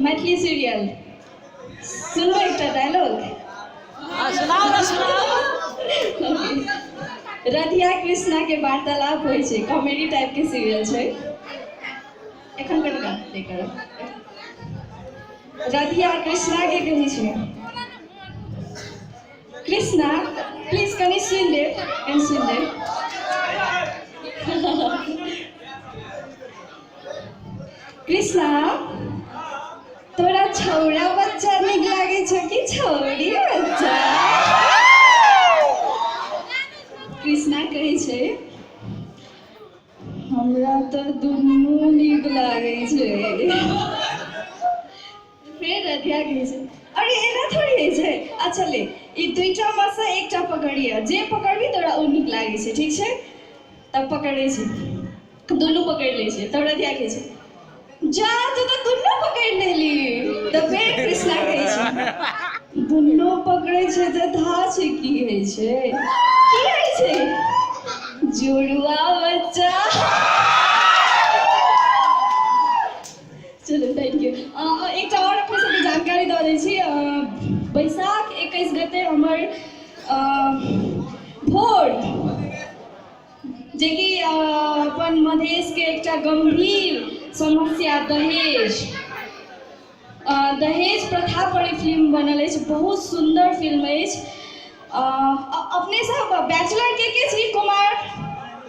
Maithili serial सुनबै एकटा dialogue? सुनाउ ने, सुनाउ। रधिया कृष्णा के वार्तालाप होइ छै, कॉमेडी टाइप के सीरियल छै। एखन कनि प्ले करब। रधिया कृष्णा के कहै छै, कृष्णा प्लीज कनि सुनि ले, कनि सुनि ले। कृष्णा, तोरा छौड़ा बच्चा नीक लागै छौ कि छौड़ी बच्चा? कृष्णा कहै छै, हमरा तऽ दुनू नीक लागै छै। फेर रधिया कहै छै, अरे एना थोड़ी होइ छै, अच्छा ले ई दुइटा मे से एकटा पकड़िय, जे पकड़बी तोरा ओ नीक लागै छै, ठीक छै? तब पकड़ै छै, दुनू पकड़ि लै छै। तब रधिया कहै छै, जा तू तऽ दुनू पकड़ि लेली। तऽ फेर कृष्णा कहै छै, दुनू पकड़ै छै तऽ धा छै की होइ छै, की होइ छै? जुड़ुआ बच्चा। चलू, thank U. एकटा आओर अपने सबके जानकारी दऽ दै छी, बैसाख 21 गते हमर भोर, जेकि अपन मधेशके एकटा गम्भीर समस्या दहेज, दहेज प्रथा पर ई फिल्म बनल अछि। बहुत सुन्दर फिल्म अछि। अपने सब बैचलर के छी? कुमार,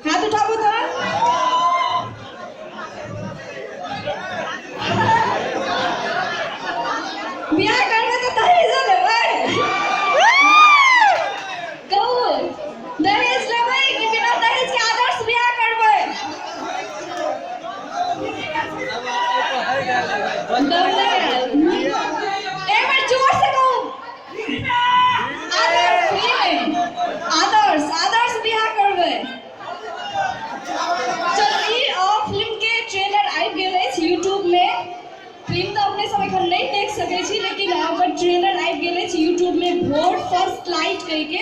हाथ उठाबू तऽ। बियाह करबै तऽ दहेजो लेबै? कहू, दहेज लेबै कि बिना दहेज के आदर्श बियाह करबै? दम नहि आयल। एक बेर जोर से कहू, आदर्श फ्री में, आदर्श, आदर्श बियाह करबै। चलू, ई फिल्म के ट्रेलर आबि गेल अछि यूट्यूब में। फिल्म तऽ अपने सब एखन नहि देख सकै छी, लेकिन ओकर ट्रेलर आबि गेल अछि यूट्यूब में, भोर फर्स्ट लाइट कहि के,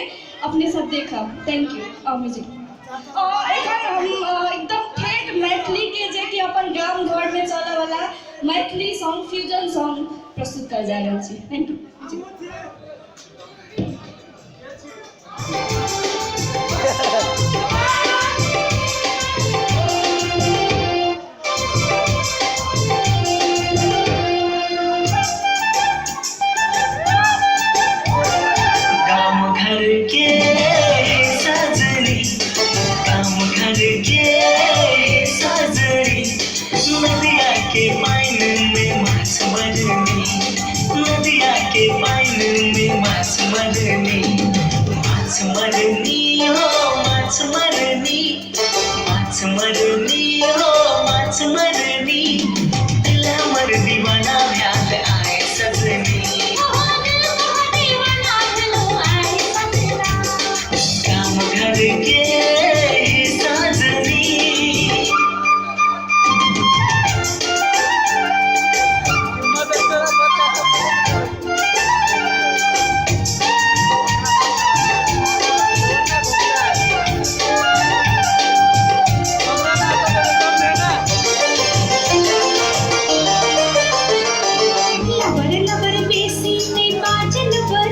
अपने सब देखब। Thank you. Music. एखन हम एकदम ठेठ मैथिली के, जे कि अपन गाम घर में चलऽ वाला मैथिली सॉन्ग, फ्यूजन सॉन्ग प्रस्तुत कर जा रहल छी। Thank you. गाम घर के सजनी, गाम घर के सजनी, नदिया के पानि में माछ मरनी, नदिया के पानि में माछ मरनी, माछ मरनी हो माछ मरनी, माछ मरनी हो माछ मरनी, दिल हमर दीवाना भ्याल आए सजनी। गाम घर के सजनी। लबर लबर बेसी नहि बाजल बर,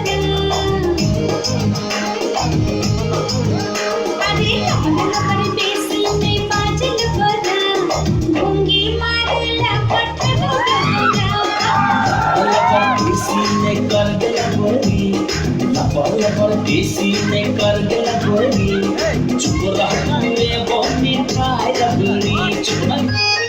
अरे लबर लबर बेसी नहि बाजल बर, घोंघी मारला पठबो लपर बेसी ने कर देला गोरी, लपर लपर बेसी ने कर देला गोरी, चुप रह तू रे बनी खाय रबड़ी, चुप रह।